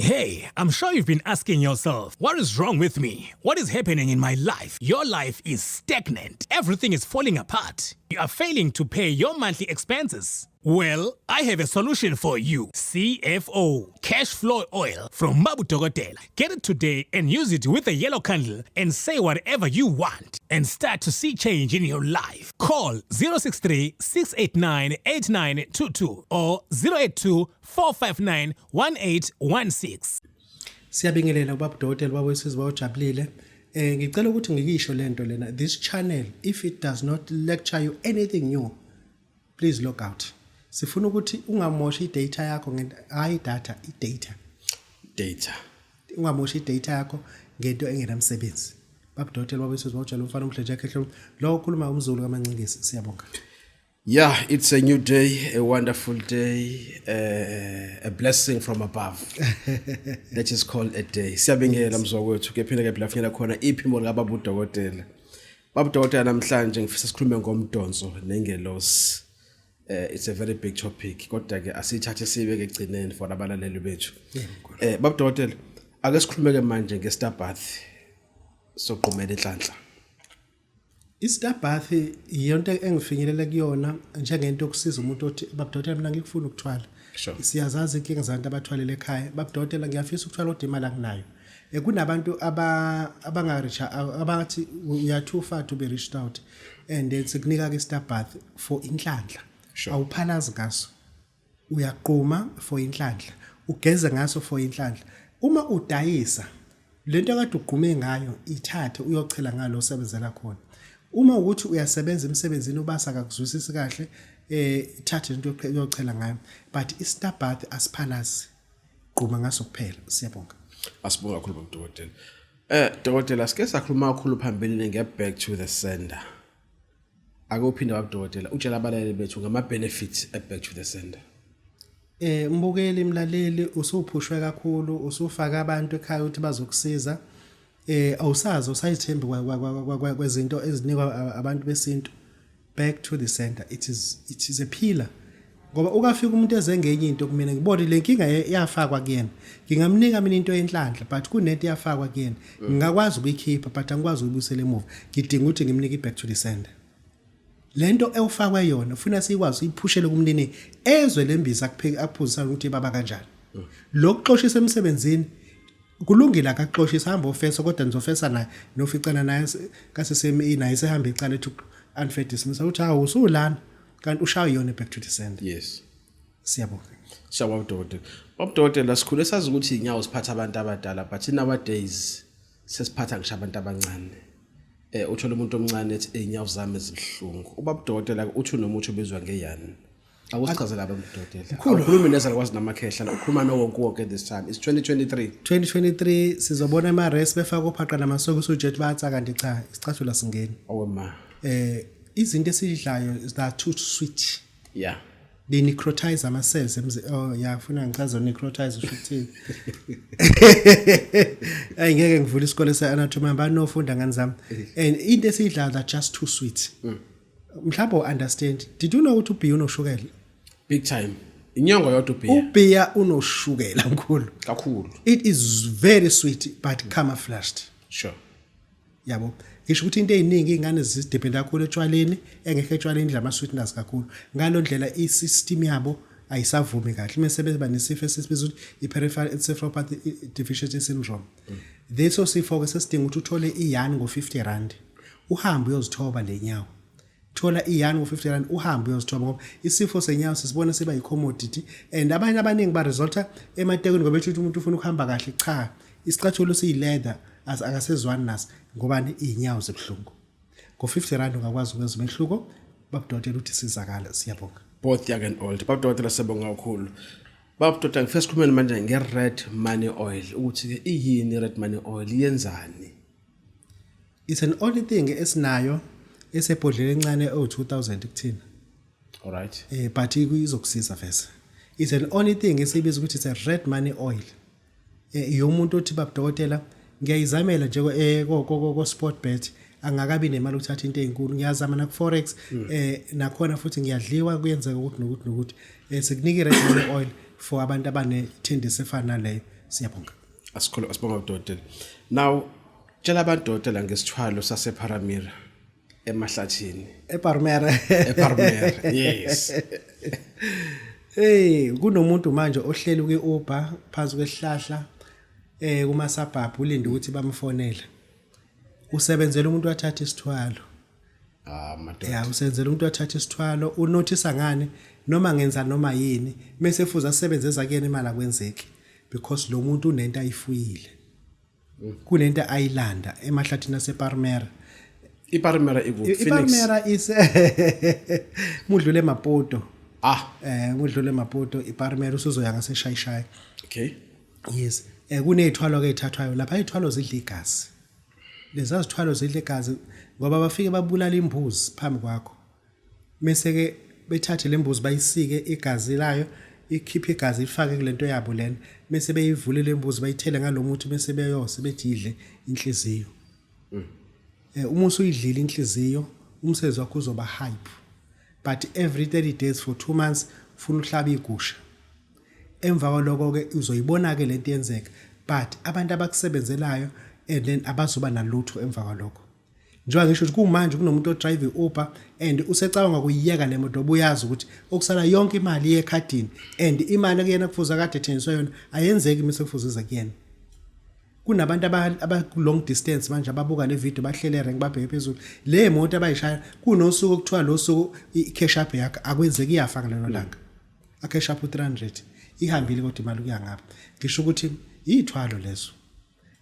Hey, I'm sure you've been asking yourself, what is wrong with me? What is happening in my life? Your life is stagnant. Everything is falling apart. You are failing to pay your monthly expenses. Well, I have a solution for you. CFO, Cash Flow Oil from Mabu Dokotela. Get it today and use it with a yellow candle and say whatever you want and start to see change in your life. Call 063 689 8922 or 082 459 1816. Siyabingelela ubaba udokotela, baba wesizwe bawujabulile. Ngicela ukuthi ngikisho lento lena. This channel, if it does not lecture you anything new, please log out. Sifuna ukuthi ungamoshi idata yakho ngento, hayi data, idata. Data. Ungamoshi idata yakho ngento engenamsebenzi. Baba udokotela, baba wesizwe bawujabulile, umfana omhle nje ekhehlo. Lo ukhuluma umZulu kaMancingisi. Siyabonga. Yeah, it's a new day, a wonderful day, a blessing from above. That is called a day. Siyabingelela mzwakwethu, kephinde ke phela finyela khona iphimbo lika baba udokotela. Baba udokotela, namhlanje ngifisa sikhulume ngomdonso nengelosi. It's a very big topic, kodwa ke asithathe sibeke egcineni for abalaleli bethu. Baba udokotela, ake sikhulume ke manje nge-star bath soqhumela inhlanhla. I-star bath iyonto engifinyelela kuyona njengento yokusiza umuntu othi, "Baba dokotela, mina ngikufuna ukuthwala." Siyazazi inkinga zabantu abathwalele ekhaya. "Baba dokotela, ngiyafisa ukuthwala kodwa imali anginayo." Kunabantu abangareach abathi we are too far to be reached out, and then sikunika ke star bath for inhlanhla. Awuphalazi ngaso, uyaqhuma for inhlanhla, ugeze ngaso for inhlanhla. Uma udayisa lento akade ugqume ngayo, ithathe uyochela ngalo osebenzela khona. Uma ukuthi uyasebenza emsebenzini, ubasa akakuzwisisi kahle, ithathe lento uyochela ngayo, but i-star bath asiphalazi, gquma ngaso kuphela. Siyabonga. Asibonga kakhulu, baba dokotela. Dokotela, sike sakhuluma kakhulu phambilini nge-back to the sender. Ake uphinde, baba dokotela, utshela abalaleli bethu ngama benefits e back to the sender. Mbukeli, mlaleli, usuphushwe kakhulu, usufaka abantu ekhaya ukuthi bazokusiza. Awusazi, usayithembi kwezinto ezinikwa abantu besintu. Back to the sender, it is a pillar, ngoba ukafika umuntu ezengenye into kumina, ngibone le nkinga yafakwa kuyena, ngingamnika mina into yenhlanhla, but kunento yafakwa kuyena, ngingakwazi ukuyikhipha but angikwazi ukuyibuyisela emuva. Ngidinga ukuthi ngimnike i-back to the sender. Lento ewufakwe yona ufuna sikwazi uyiphushele kumnini ezwe lembiza akupheka akuphuzisana ukuthi baba kanjani. Lokuxoshisa emsebenzini kulungile, akakuxoshisa, hamba ofesa, kodwa nizofesa naye noficana naye kase naye sehamba icala ethi unfair dismissal, uthi hawu, usulana kanti ushaya yona back to the sender. Siyabonga. Siyabonga, dokotela. Baba dokotela, sikhule sazi ukuthi inyawo siphatha abantu abadala, but nowadays sesiphatha ngisho abantu abancane. Uthola umuntu omncane ethi inyawo zami ezibuhlungu. Ubaba dokotela uthi unomuthi obizwa ngeyani. Akusichazela, baba dokotela. Awukhulumi nezalukwazi namakhehla la, ukhuluma no wonke wonke this time. It's 2023. 2023, sizobona ama res befaka ophaqa namasokisi, ujet batsa, kanti cha, isicathulo singeni. Owema. Izinto esidlayo, they are too sweet. They necrotize ama cells oh yeah, funa ngichaze necrotize usho ukuthini? Ayi, ngeke ngivule isikole se-anatomy, banofunda ngani zami. And into esiyidlayo, that just too sweet. Mhlawumbe understand, did you know ukuthi ubhiya unoshukela? Big time. Inyongo yodwa ubhiya. Ubhiya unoshukela, mkhulu. Kakhulu. It is very sweet but camouflaged. Yabo, ngisho ukuthi into eziningi izingane zidependa kakhulu etshwaleni, engekho etshwaleni, idla ama-sweeteners kakhulu. Ngalo ndlela i-system yabo ayisavumi kahle, mase beba nesifo esisibiza ukuthi i-peripheral encephalopathy deficiency syndrome. Leso sifo-ke sesidinga ukuthi uthole iyani ngo-R50, uhambe uyozithoba le nyawo. Thola iyani ngo-R50, uhambe uyozithoba, ngoba isifo senyawo sisibona siba yi-commodity and abanye abaningi baresorta ematekweni ngoba bethi umuntu ufuna ukuhamba kahle. Cha, isicathulo siyi-leather akasezwani naso, ngobani? Iy'nyawo zibuhlungu. Ngo-R50 ungakwazi ukwenza umehluko, babudokotela, ukuthi sizakala. Siyabonga. Both young and old. Baba dokotela, siyabonga kakhulu. Baba dokotela, ngifisa sikhulume manje nge-red money oil, ukuthi-ke iyini i-red money oil, yenzani? It's an only thing esinayo esebhodlela encane ewu-2000 kuthina. All right. But izokusiza vese. It's an only thing esiyibiza ukuthi it's a red money oil. Yomuntu othi, "Babudokotela, ngiyayizamela nje ko sport bet, angakabi nemali ukuthatha into ezinkulu, ngiyazama na ku forex, nakhona futhi ngiyadliwa, kuyenzeka ukuthi nokuthi nokuthi." Sikunika i red money oil for abantu abane tendency efana naleyo. Siyabonga. Asikholo, asibonga udokotela. Now tshela abantu, dokotela, ngesithwalo saseParamira emahlathini. EParmera. EParmera, yes. Hey, kunomuntu manje ohleli kwi-Uber phansi kwesihlahla kuma suburb, ulinde ukuthi bamfonele. Usebenzela umuntu wathatha isithwalo. Ah, madoda. Ya, usebenzela umuntu wathatha isithwalo, unothisa ngani noma ngenza noma yini, mase fuza asebenze ezakuyena, imali akwenzeki because lo muntu unento ayifuyile. Kunento ayilanda emahlathini aseParmera. IParmera ikuphi? Phoenix. IParmera ise mudlule eMaputo. Ah. Mudlule eMaputo iParmera, usuzoya ngaseshayishayi. Okay. Yes. Kunezithwalo ke ezithathwayo lapha, izithwalo zidla igazi. Lezi zithwalo zidla igazi ngoba bafike babulala imbuzi phambi kwakho. Mase ke bethathe lembuzi, bayisike igazi layo, ikhiphe igazi, ifake kulento yabo lena, mase beyivule lembuzi, bayithele ngalomuthi, mase beyose bedidle inhliziyo. Uma usuyidlile inhliziyo, umsebenzi wakho uzoba hype. But every 30 days for 2 months ufuna uhlaba igusha. Emva kwaloko ke uzoyibona ke lento yenzeka, but abantu abakusebenzelayo and then abazoba nalutho emva kwalokho. Njengoba ngisho ukuthi kumanje kunomuntu odrive i-Uber and usecabanga ukuyiyeka le moto, obuyazi ukuthi okusala yonke imali yekhadini and imali kuyena kufuze kade ethengiswe yona ayenzeki mise kufuze ize kuyena. Kunabantu aba long distance manje ababuka le video, bahlele rank, babheke phezulu le moto abayishaya. Kunosuku okuthiwa lo suku i-cash up yakho akwenzeki, iyafa ngalelo langa, a-cash up u-300 ihambile, kodwa imali kuya ngapha. Ngisho ukuthi iy'thwalo lezo,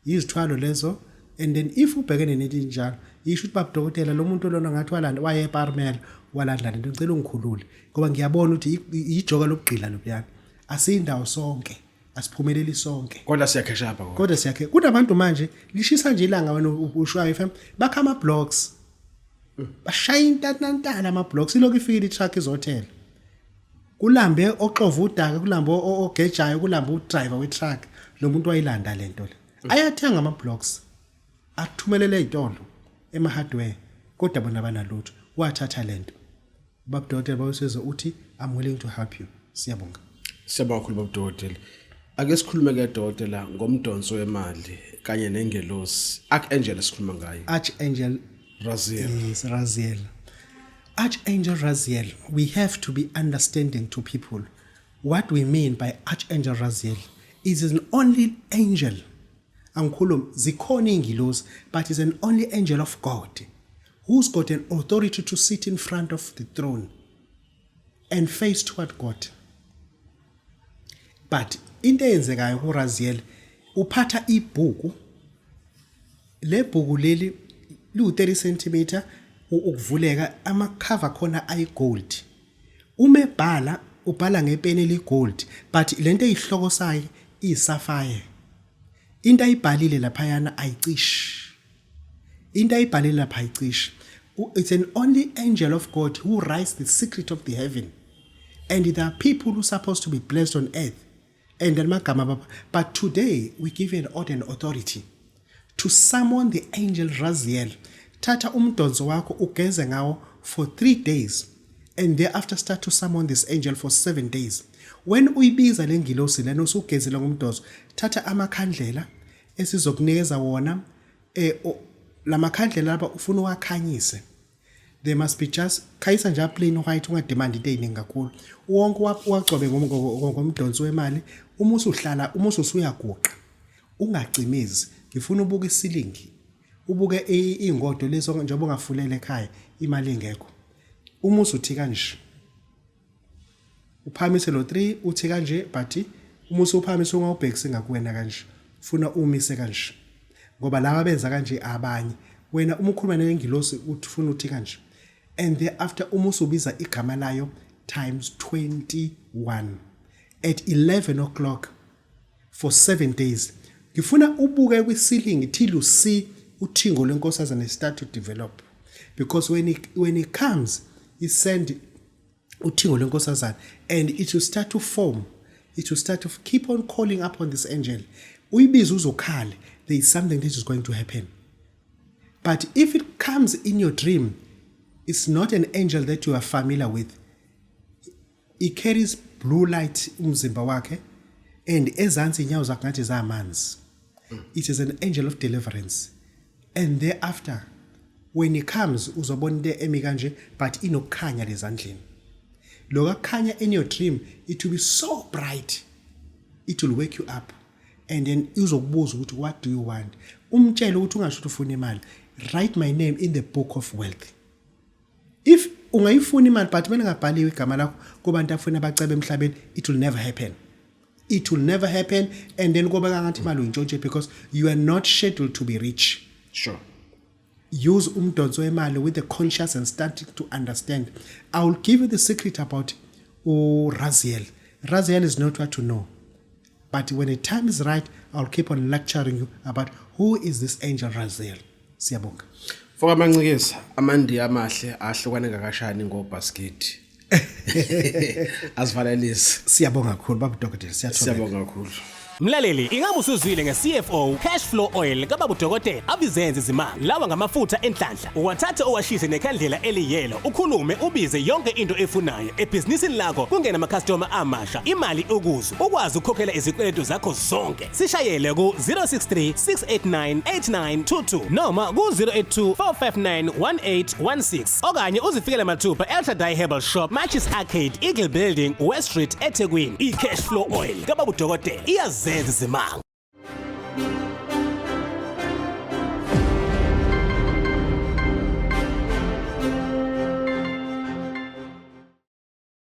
izithwalo lezo. And then if ubhekene nento injalo, isho ukuthi, "Baba dokotela, lo muntu lona ngathi walanda, waye eParmel, walanda lento, ngicela ungikhulule ngoba ngiyabona ukuthi ijoka lokugqila lobuyana." Asiyindawo sonke, asiphumeleli sonke. Kodwa siyakhesha apha kodwa. Kodwa siyakhe. Kunabantu manje lishisa nje ilanga, wena ushwayo fam, bakha ama blocks, bashaya intanantala ama blocks, ilokhu ifikile i-truck izothela, kulambe oxova udaka, kulambe ogejayo, kulambe udriver we-truck. Lo muntu wayilanda lento le, ayathenga ama blocks, athumelele ezitolo, ema hardware, kodwa bona banalutho. Wathatha lento. Baba dokotela bawusizwe uthi, "I'm willing to help you." Siyabonga. Siyabonga kakhulu, baba dokotela. Ake sikhulume ke, dokotela, ngomdonso wemali kanye nengelosi, archangel esikhuluma ngayo. Archangel Raziel. Yes, Raziel. Archangel Raziel, we have to be understanding to people what we mean by Archangel Raziel. It is an only angel. Angikhulumi, zikhona iy'ngilosi, but is an only angel of God who's got an authority to sit in front of the throne and face toward God. But into eyenzekayo kuRaziel, uphatha ibhuku. Le bhuku leli liwu-30 cm ukuvuleka, ama-cover khona ayi-gold. Uma ebhala, ubhala ngepeni eli-gold, but lento eyihloko sayo iyi-sapphire. Into ayibhalile laphayana ayicishi, into ayibhalile lapha ayicishi. It's an only angel of God who writes the secret of the heaven, and there are people who are supposed to be blessed on earth and amagama baba. But today we give an order and authority to summon the angel Raziel. Thatha umdonso wakho, ugeze ngawo for 3 days and thereafter start to summon this angel for 7 days. When uyibiza le ngilosi lena, usugezile ngomdonso, thatha amakhandlela esizokunikeza wona. Lamakhandlela lapha ufuna uwakhanyise. They must be just khayisa nje plain white, ungademand into eziningi kakhulu. Wonke uwagcobe ngomdonso wemali. Uma usuhlala, uma usuyaguqa, ungacimizi. Ngifuna ubuke i-ceiling, ubuke iy'ngodo lezo njengoba ungafulela ekhaya, imali ingekho. Uma usuthi kanje, uphakamise lo 3, uthi kanje, but uma usuphakamisa ungawubhekisi ngakuwena kanje, funa umise kanje ngoba laba benza kanje abanye. Wena uma ukhuluma nengilosi uthi ufuna uthi kanje, and thereafter uma usubiza igama layo times 21 at 11 o'clock for 7 days. Ngifuna ubuke kwi-ceiling till you see uthingo lwenkosazana start to develop, because when it comes, he send uthingo lwenkosazana and it will start to form. It will start to keep on calling upon this angel. Uyibiza uzokhala, there is something that is going to happen. But if it comes in your dream, it's not an angel that you are familiar with. He carries blue light umzimba wakhe. And ezansi inyawo zakho ngathi zamanzi. It is an angel of deliverance. And thereafter when he comes uzobona into emi kanje but inokukhanya lezandleni. Lokakhanya in your dream, it will be so bright. It will wake you up. And then uzokubuza ukuthi, "What do you want?" Umtshele ukuthi ungasho ukuthi ufuna imali. "Write my name in the book of wealth." If ungayifuna imali but kumele ngabhaliwe igama lakho kubantu afuna abacebe emhlabeni, it will never happen. It will never happen, and then koba ngathi imali uyintshontshe because you are not scheduled to be rich. Use umdonso wemali with the conscious and starting to understand. I will give you the secret about uRaziel. Raziel is not what to know, but when the time is right, I'll keep on lecturing you about who is this angel Raziel. Siyabonga. Foka Mancikisa, amandiya amahle ahlukane ngakashani ngobhasketi. Asivalelise. Siyabonga kakhulu, baba dokotela, siyathola. Siyabonga kakhulu. Mlaleli, ingabe usuzwile nge-CFO Cash Flow Oil kababa udokotela abizenze izimali? Lawa ngamafutha enhlanhla. Uwathathe owashise nekhandlela eliyelo, ukhulume ubize yonke into efunayo ebhizinisini lakho, kungena amakhastoma amasha, imali ukuzwe, ukwazi ukukhokhela izikweletu zakho zonke. Sishayele ku-063 689 8922 noma ku-082 459 1816 okanye uzifikele mathupha El Shaddai Herbal Shop, Matches Arcade, Eagle Building, West Street, eThekwini. I-Cash Flow Oil kababa udokotela iyazenza izimanga.